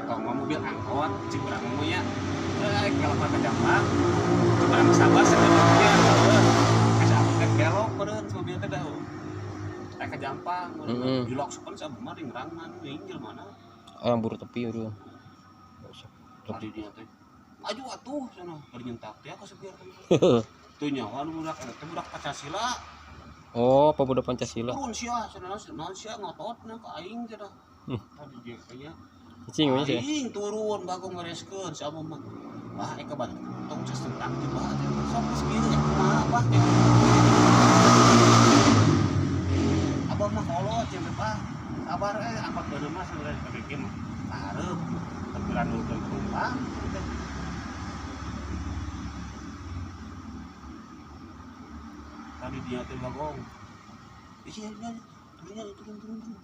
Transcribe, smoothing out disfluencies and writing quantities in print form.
Bagong mah mobil angkot cik urang mah nya. Eh kalau ka Jampang. Cik urang sabar sakedeungnya heuh. Asa abah teh belok meureun mobil teh da. Eh ka Jampang meureun. Diloksokeun sa abah mah ringrangan deui jelema. Orang buru tepi udah. Tadi dia teh. Maju atuh cenah bari nyentak teh ka supir teh. Teu nyaho anu budak eta teh budak Pancasila. Oh, pemuda Pancasila. Turun sia cenah naon sia ngototna ka aing cenah. Tadi dia kayaknya Cicing we sih. aing turun bagong bereskeun si abah mah. Wah, eka tong sasentak teh bah teh. Sok geus kieu ya kumaha bah teh. Abah mah kolot cenah bah. Sabar angkot beureum mah sebenarnya KBG mah. Hareup tepiran nulkeun penumpang teh. Tadi dia teh bagong. Iya, iya, turunnya turun turun turun.